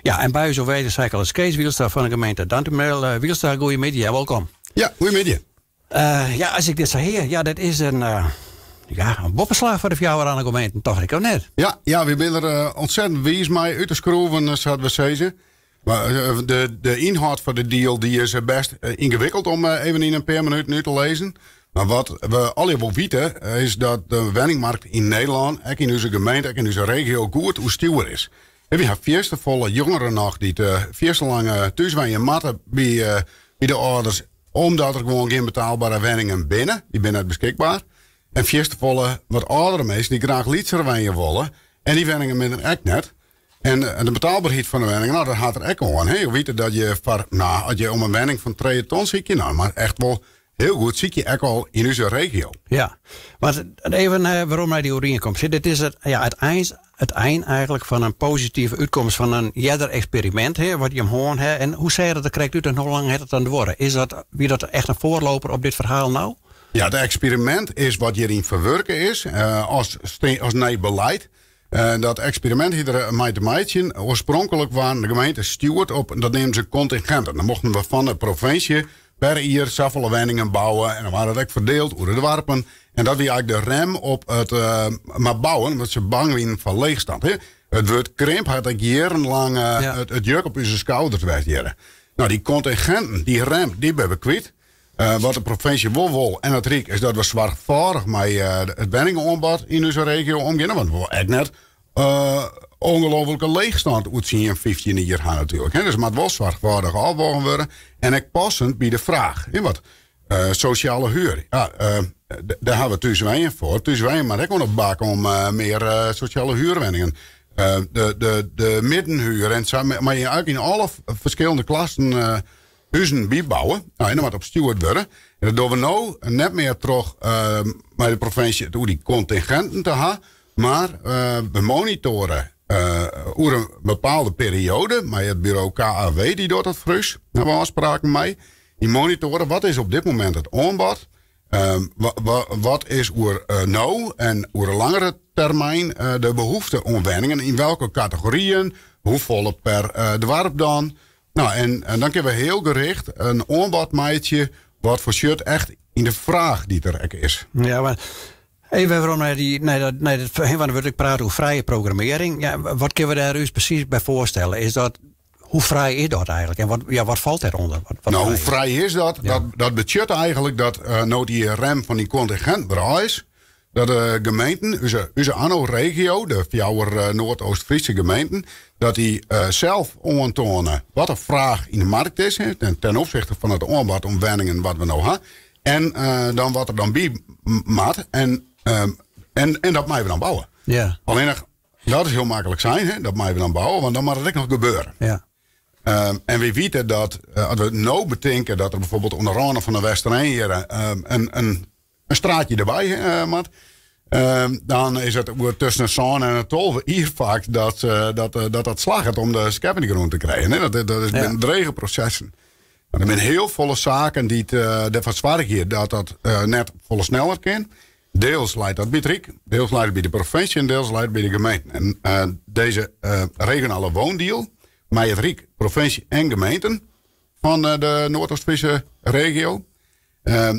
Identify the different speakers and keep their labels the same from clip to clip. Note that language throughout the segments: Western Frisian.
Speaker 1: Ja, en by ús oanwêzich sei ik al is Kees Wielstra fan de gemeente Dantumadiel. Wielstra, goeiemiddei en wolkom.
Speaker 2: Ja, goeiemiddei.
Speaker 1: Ja, as ik dit sa hear, ja, dat is in, ja, in boppeslach foar de fjouwer oare gemeenten, tocht ik, of net?
Speaker 2: Ja, ja, wy binne der ontzettend wiis mei út de skroeven, sa't we sizze. Mar de ynhâld fan de deal dy is bêst yngewikkeld om even yn in pear minuten út te lizzen. Mar wat we allegear wol witte is dat de wenningmarkt yn Nederlân, ek yn ús gemeente, ek yn ús regio, goed oerstjoer is. Wy ha fierste folle jongeren noch dy't fierste lang thús wenje moatte by de âlders, omdat der gewoan gjin betaalbere wenningen binne. Dy binne net beskikber. En fierste folle wat âldere minsken dy't graach lytser wenje wolle. En dy wenningen binne der ek net. En de betaalberheid fan de wenningen, nou, dat hat der ek oan. Je witte dat je foar, nou, as je om in wenning fan trije ton sykje, nou, mar echt wol hiel goed sykje, ek al yn ús regio.
Speaker 1: Ja, mar even werom nei dy oerienkomst. Dit is it, ja, it ein, it ein eigentlik fan in positive útkomst fan in earder eksperimint, hè, wat jim hân ha. En hoe seach dat der krekt út en hoe lang hat it dan duorre? Is dat, wie dat echt in foarloper op dit ferhaal no?
Speaker 2: Ja, it eksperimint is wat hjiryn ferwurke is as nij beleid. Dat eksperimint hie der mei te meitsjen. Oarspronklik waarden de gemeenten stjoerd op, dat neamden se kontinginten. Dan mochten we fan de provinsje per jier safolle wenningen bouwe en dan waard it ek ferdield oer de doarpen. En dat wie eigentlik de rem op it mar bouwen, omdat se bang wienen foar leechstand. It wurd krimp hat ek jierrenlang it juk op ús skouders west hjirre. Nou, dy kontinginten, dy rem, dy binne we kwyt. Wat de provinsje wol wol en it Ryk is dat we soarchfâldich mei it wenningoanbod yn ús regio omgean. Want we wolle ek net ongelooflike leechstand oer 10, 15 jier ha natuerlik. Dus it moat wol soarchfâldich ôfwogen wurde en ek passend by de fraach. Wat sosjale huur, ja, dêr ha we Thús Wenjen foar. Thús Wenjen moat ek oan de bak om mear sosjale huurwenningen. De middenhuur en sa, mar yn alle ferskillende klassen huzen bybouwe. Nou, en dat moat op stjoerd wurde. En dat dogge we no net mear troch mei de provinsje it oer dy kontinginten te ha, mar we monitoare oer in bepaalde perioade mei it buro KAW, dy docht dat foar ús, dêr hawwe we ôfspraken mei. Dy monitoare wat is op dit momint it oanbod, wat is oer no en oer in langere termyn de behoefte oan wenningen, yn welke kategoryen, hoefolle per doarp dan. Nou, en dan kinne we hiel gericht in oanbod meitsje wat foarsjut echt yn de fraach dy't der ek is.
Speaker 1: Ja, mar even werom nei dy, nei dat, nei dat, want der wurdt ek praat oer frije programmearring. Ja, wat kinne we dêr ús presys by foarstelle? Is dat, hoe frij is dat eigentlik? En wat, ja, wat falt dêrûnder? Wat
Speaker 2: Nou, hoe
Speaker 1: frij is?
Speaker 2: frij is dat? Dat betsjut eigentlik dat no't dy rem fan dy kontingint derôf is, dat de gemeenten, ús ANNO-regio, de fjouwer Noardoost-Fryske gemeenten, dat dy sels oantoane wat de fraach yn de markt is, hè, ten opsichte fan it oanbod oan wenningen wat we no ha, en dan wat der dan by moat, en dat meie we dan bouwe. Allinnich, dat is hiel maklik sein, hè, dat meie we dan bouwe, want dan moat it ek noch gebeure. En wy witte dat as we no betinke dat der byfoarbyld oan de râne fan de Westereen hjir in straatje derby moat, dan is it oer tusken de sân en de 12 jier faak dat dat slagget om de skep yn de grûn te krijen. Hè. Dat is binne drege prosessen. Mar der binne hiel folle saken dy't derfoar soargje dat dat net folle sneller kin. Deels leit dat by it Ryk, deels leit it by de provinsje en deels leit it by de gemeenten. En dizze regionale woondeal mei it Ryk, provinsje en gemeenten fan de Noardeast-Fryske regio,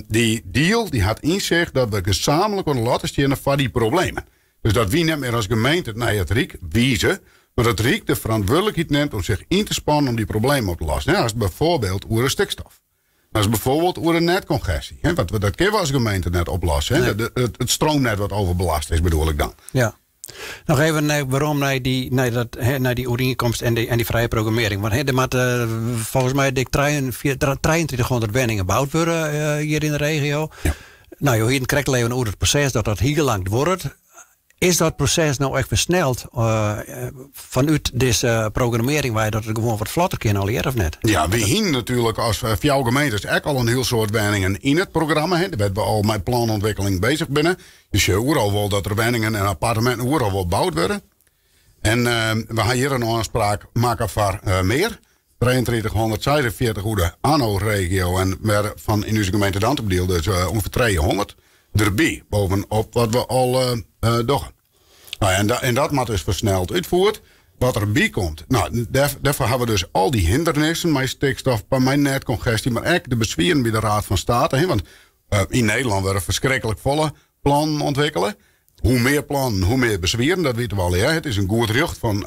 Speaker 2: dy deal dy hat yn sich dat we gesamentlik oan de latte steane foar dy problemen. Dus dat wy net mear as gemeente nei it Ryk wize, mar dat it Ryk de ferantwurdlikheid nimt om sich yn te spannen om dy problemen op te lossen. As byfoarbyld oer de stikstof. As byfoarbyld oer de netkongesje. Want dat kinne we as gemeente net oplosse. It stroomnet wat overbelast is, bedoel ik dan.
Speaker 1: Ja. Noch even werom nei dy, nei dat, hè, nei dy oerienkomst en dy frije programmearring. Want hè, der moat folgens my dik 3300 wenningen boud wurde hjir yn de regio. Nou, jo hienen krekt al even oer it proses dat dat hiel lang duorret. Is dat proses no ek fersneld fanút dizze programmearring wei dat it gewoan wat flotter kin allegear of net?
Speaker 2: Ja, wy hienen natuerlik as fjouwer gemeentes ek al in hiel soad wenningen yn it programma, hè, wêr't we al mei planontwikkeling bezich binne. Je sjogge oeral wol dat der wenningen en apparteminten oeral wol boud wurde. En we ha hjir in ôfspraak makke foar mear. 3346 oer de ANNO-regio en wer fan yn ús gemeente Dantumadiel dus ûngefear 300 derby, bovenop wat we al dogge. Nou, en dat moat dus fersneld útfierd. Wat derby komt, no, dêrfoar hawwe we dus al dy hindernissen mei stikstof, mei netkongestie, mar ek de beswieren by de Raad van State. Hè, want yn Nederlân wurde ferskriklik folle plannen ûntwikkele. Hoe mear plannen, hoe mear beswieren, dat witte we allegear. It is in goed rjocht fan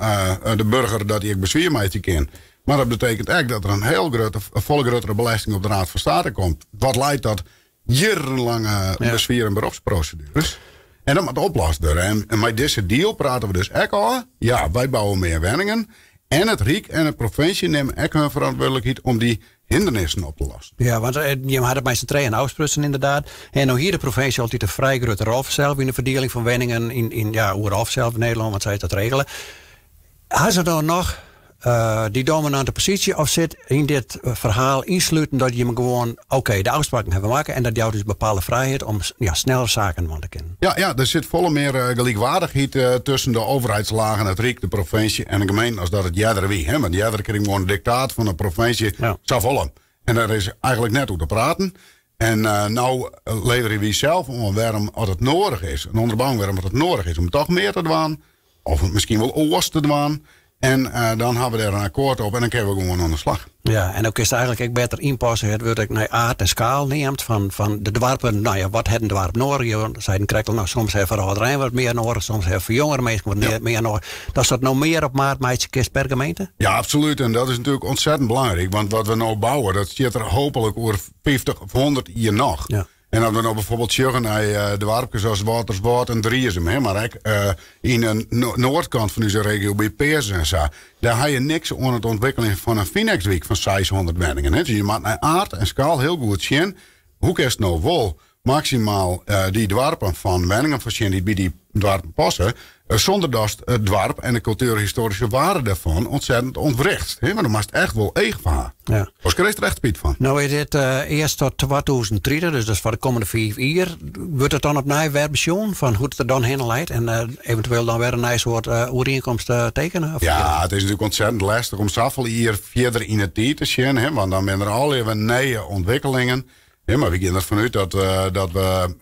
Speaker 2: de burger dat hy ek beswier meitsje kin. Mar dat betekent ek dat der in hiel grutte, folle gruttere belesting op de Raad van State komt. Wat leidt tot jierrenlange beswier- en beropsprosedueres. En dat moat oplost wurde. En mei dizze deal prate we dus ek ôf, ja, wy bouwe mear wenningen. En it Ryk en de provinsje nimme ek hun ferantwurdlikheid om dy hindernissen op te lossen.
Speaker 1: Ja, want jim ha it mei syn trijen ôfsprutsen ynderdaad. En no hie de provinsje altyd in frij grutte rol fansels yn de ferdieling fan wenningen yn, ja, oeral fansels yn Nederlân, want sy het dat regele. Ha se dan noch dy dominante posysje of sit yn dit ferhaal ynsluten dat jim gewoan, oké, de ôfspraken hawwe we makke en dat jout ús bepaalde frijheid om, ja, sneller saken dwaan te kinnen?
Speaker 2: Ja, ja, der sit folle mear gelykwaardichheid tusken de overheidslagen, it Ryk, de provinsje en de gemeenten as dat it earder wie. Hè? Want earder krige gewoan in diktaat fan de provinsje, safolle. En dêr is eigentlik net oer te praten. En no leverje wy sels oan wêrom as it noadich is, in ûnderbouwing wêrom it noadich is om toch mear te dwaan, of miskien wol oars te dwaan. En dan hawwe we dêr in akkoart op en dan kinne we gewoan oan de slach.
Speaker 1: Ja, en dan kinst eigentlik ek better ynpasse. It wurdt ek nei aard en skaal neamd fan de doarpen. No ja, wat hat in doarp noadich? Jo seiden krekt al, no, soms ha foar âlderein wat mear noadich, soms ha foar jongere minsken wat mear noadich. Datst dat no mear op maat meitsje kinst per gemeente?
Speaker 2: Ja, absolút. En dat is natuerlik ontzettend belangryk. Want wat we no bouwe, dat stiet der hooplik oer 50 of 100 jier noch. En as we no byfoarbyld sjogge nei doarpkes as Wâlterswâld en Driezum, hè, mar ek yn de noardkant fan ús regio by Peazens en sa, dêr ha je niks oan it ûntwikkeljen fan in Vinex-wyk fan 600 wenningen. Hè. Dus je moatte nei aard en skaal hiel goed sjen, hoe kinst no wol maksimaal dy doarpen fan wenningen foarsjen dy't by dy doarpen passe, sûnder datst it doarp en de kultuerhistoaryske waarde dêrfan ûntsettend ûntwrichtst. Want dêr moatst echt wol each foar ha. Oars krijst der echt spyt fan.
Speaker 1: No is dit earst tot 2030, dus dat is foar de kommende 5 jier. Wurdt it dan opnij wer besjoen fan hoe't it der dan hinne leit en eventueel dan wer in nij soart oerienkomst tekene? Of
Speaker 2: Ja, it is natuerlik ûntsettend lestich om safolle jier fierder yn 'e tiid te sjen, hè, want dan binne der allegear wer nije ûntwikkelingen. Hè, mar wy gean derfan út dat we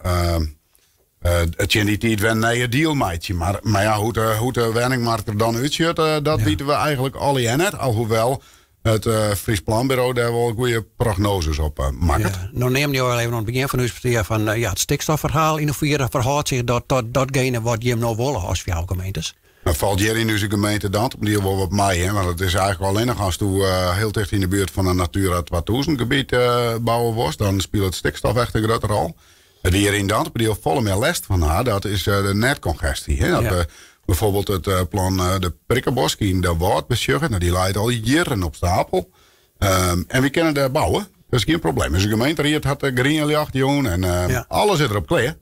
Speaker 2: tsjin dy tiid wer in nije deal meitsje. Mar ja, hoe't de wenningmarkt der dan útsjocht, dat witte we eigentlik allegear net. Alhoewel it Frysk Planburo dêr wol goede prognoses op makket.
Speaker 1: Ja, no neamde jo al even oan it begjin fan ús petear fan ja, it stikstofferhaal. Yn hoefiere ferhâldt sich dat tot datgene wat jim no wolle as fjouwer gemeentes?
Speaker 2: Dat falt hjir yn ús gemeente Dantumadiel wol wat mei, hè? Want it is eigentlik allinnich asto hiel ticht yn de buert fan in Natura 2000 gebiet bouwe wolst, dan spilet stikstof echt in grutte rol. Wêr't wy hjir yn Dantumadiel folle mear lêst fan ha, dat is de netkongestie. Hè? Dat we byfoarbyld it plan de Prikkebosk yn de Wâld besjogge, no, dy leit al jierren op stapel. En wy kinne dêr bouwe, dat is gjin probleem. Dus de gemeenteried hat de grien ljocht jûn en alles is derop klear.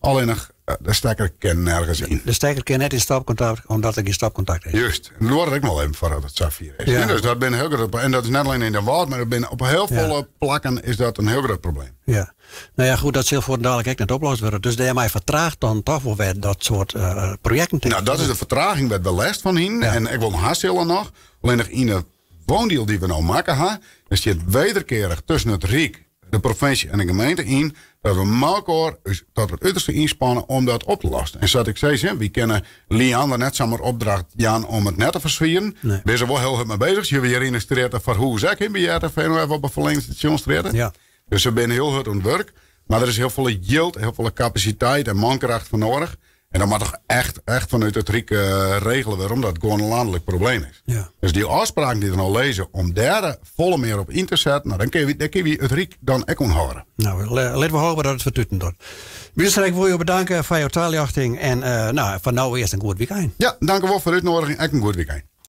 Speaker 2: Allinnich, de stekker kin nergens yn.
Speaker 1: De stekker kin net yn stopkontakt, omdat der gjin stopkontakt is.
Speaker 2: Just. En dat duorret ek noch even foardat it safier is. Dus dat binne hiel grut En dat is net allinnich yn de Wâld, mar dat binne op hiel folle plakken is dat in hiel grut probleem.
Speaker 1: Ja. No ja, goed, dat sil fuortendalik ek net oplost wurde. Dus dêrmei fertraget dan toch wol wer dat soart projekten.
Speaker 2: No, dat is de fertraging wêr't we lêst fan hienen. En ek wol ha sille noch. Allinnich yn de woondeal dy't we no makke ha, der stiet wederkearich tusken it Ryk, de provinsje en de gemeente yn dat we mei-elkoar ús tot it uterste ynspanne om dat op te lossen. En sa't ik sis, hè, wy kinne Liander net samar opdracht jaan om it net te ferswieren. Binne se wol hiel hurd mei beuzich. Sjogge we hjir yn de strjitte foar hûs ek, hè, by RTV noch even op de Ferlingde Stasjonsstrjitte. Dus se binne hiel hurd oan it wurk. Mar der is hiel folle jild, hiel folle kapasiteit en mankracht foar noadich. En dat moat toch echt, echt fanút it Ryk regele wurde, omdat it gewoan in lanlik probleem is. Dus dy ôfspraken dy't der no lizze, om dêr folle mear op yn te setten, no, dan kinne wy, dêr kinne wy it Ryk dan ek oan hâlde.
Speaker 1: No, litte we hoopje dat it fertuten docht. Minister, ik wol jo bedanke foar jo taljochting en no, foar no earst in goed wykein.
Speaker 2: Ja, dank u wol foar de útnoadiging. Ek in goed wykein.